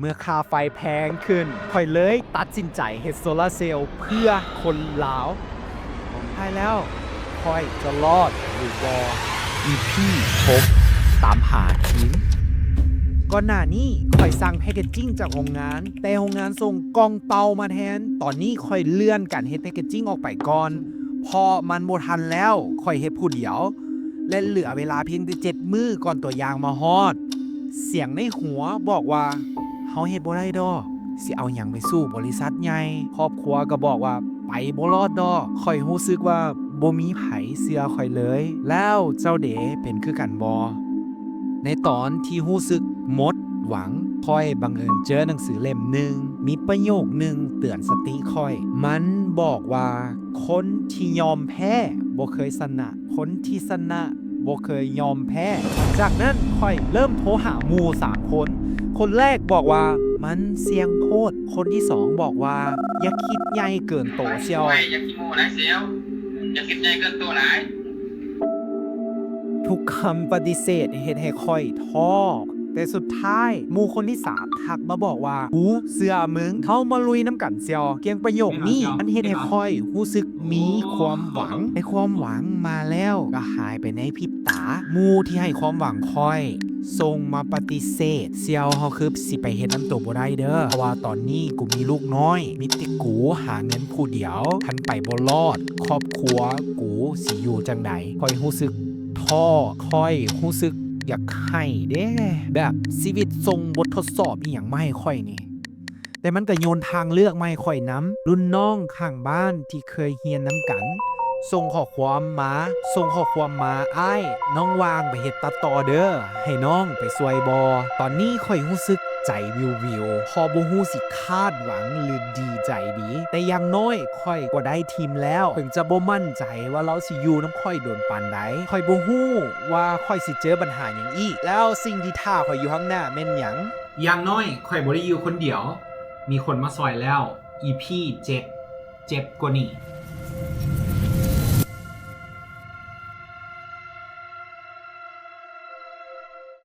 ເມື່ອຄ່າໄຟແພງຂຶ້ນ, ຂ້ອຍເລີຍຕັດສິນໃຈເຮັດໂຊລາເຊວເພື່ອຄົນລາວ. ສຸດທ້າຍແລ້ວ ຂ້ອຍຈະລອດຫຼືບໍ່? ອີພີຫົກ ຕາມຫາທີມ. ກ່ອນໜ້ານີ້ ຂ້ອຍສັ່ງແພັກເກດຈິ້ງຈາກໂຮງງານ, ແຕ່ໂຮງງານສົ່ງກ່ອງເປົ່າມາແທນ. ຕອນນີ້ຂ້ອຍເລື່ອນການເຮັດແພັກເກດຈິ້ງອອກໄປກ່ອນ, ເພາະມັນບໍ່ທັນແລ້ວ, ຂ້ອຍເຮັດຜູ້ດຽວ ແລະ ເຫຼືອເວລາພຽງແຕ່ເຈັດມື້ກ່ອນຕົວຢ່າງມາຮອດ. ສຽງໃນຫົວບອກວ່າ, ເຮົາເຮັດບໍ່ໄດ້ດອກ, ຊິເອົາຫຍັງໄປສູ້ບໍລິສັດໃຫຍ່? ຄອບຄົວກໍບອກວ່າ, ໄປບໍ່ລອດດອກ. ຂ້ອຍຮູ້ສຶກວ່າບໍ່ມີໃຜເຊື່ອຂ້ອຍເລີຍ. ແລ້ວເຈົ້າເດ ເປັນຄືກັນບໍ່? ໃນຕອນທີ່ຮູ້ສຶກໝົດຫວັງ, ຂ້ອຍບັງເອີນເຈີໜັງສືເຫຼັ້ມໜຶ່ງ, ມີປະໂຫຍກໜຶ່ງເຕືອນສະຕິຂ້ອຍ. ມັນບອກວ່າ, ຄົນທີ່ຍອມແພ້ບໍ່ເຄີຍຊະນະ, ຄົນທີ່ຊະນະບໍ່ເຄີຍຍອມແພ້. ຈາກນັ້ນຂ້ອຍເລີ່ມໂທຫາໝູ່ສາມຄົນ. ຄົນແລກບອກວ່າ, ມັນສ່ຽງໂພດ. ຄົນທີສອງບອກວ່າ, ຢ່າຄິດໃຫຍ່ເກີນໂຕສ່ຽວ. ໂອ້ຍ, ຢ່າຂີ້ໂມ້ຫຼາຍສ່ຽວ, ຢ່າຄິດໃຫຍ່ເກີນໂຕຫຼາຍ. ທຸກຄຳປະຕິເສດເຮັດໃຫ້ຂ້ອຍທໍ້, ແຕ່ສຸດທ້າຍໝູ່ຄົນທີສາມທັກມາບອກວ່າ, ກູເຊື່ອມຶງ, ເຮົາມາລຸຍນຳກັນສ່ຽວ. ພຽງປະໂຫຍກນີ້ມັນເຮັດໃຫ້ຂ້ອຍຮູ້ສຶກມີຄວາມຫວັງ, ແຕ່ຄວາມຫວັງມາແລ້ວກໍຫາຍໄປໃນພິບຕາ. ໝູ່ທີ່ໃຫ້ຄວາມຫວັງຂ້ອຍ ສົ່ງມາປະຕິເສດ. ສ່ຽວ, ເຮົາຄືຊິໄປເຮັດນຳໂຕບໍ່ໄດ້ເດີ້, ເພາະວ່າຕອນນີ້ກູມີລູກນ້ອຍ, ມີແຕ່ກູຫາເງິນຜູ້ດຽວ, ຄັນໄປບໍ່ລອດ, ຄອບຄົວກູຊິຢູ່ຈັ່ງໃດ? ຂ້ອຍຮູ້ສຶກທໍ້, ຂ້ອຍຮູ້ສຶກຢາກໄຫ້ເດ້, ແບບຊີວິດສົ່ງບົດທົດສອບອີ່ຫຍັງມາໃຫ້ຂ້ອຍນີ້. ແຕ່ມັນກໍໂຍນທາງເລືອກມາໃຫ້ຂ້ອຍນຳ, ລຸ້ນນ້ອງຂ້າງບ້ານທີ່ເຄີຍຮຽນນຳກັນ ສົ່ງຂໍ້ຄວາມມາ, ສົ່ງຂໍ້ຄວາມມາ, ອ້າຍ, ນ້ອງວ່າງໄປເຮັດຕັດຕໍ່ເດີ້, ໃຫ້ນ້ອງໄປຊ່ວຍບໍ່? ຕອນນີ້ຂ້ອຍຮູ້ສຶກໃຈວິວໆ, ເພາະບໍ່ຮູ້ຊິຄາດຫວັງ ຫຼື ດີໃຈດີ, ແຕ່ຢ່າງໜ້ອຍຂ້ອຍກໍໄດ້ທີມແລ້ວ. ເຖິງຈະບໍ່ໝັ້ນໃຈວ່າລາວຊິຢູ່ນຳຂ້ອຍດົນປານໃດ, ຂ້ອຍບໍ່ຮູ້ວ່າຂ້ອຍຊິເຈີບັນຫາຫຍັງອີກ, ແລ້ວສິ່ງທີ່ຖ້າຂ້ອຍຢູ່ຂ້າງໜ້າແມ່ນຫຍັງ? ຢ່າງໜ້ອຍຂ້ອຍບໍ່ໄດ້ຢູ່ຄົນດຽວ, ມີຄົນມາຊ່ອຍແລ້ວ. ອີພີເຈັດ ເຈັບກວ່ານີ້.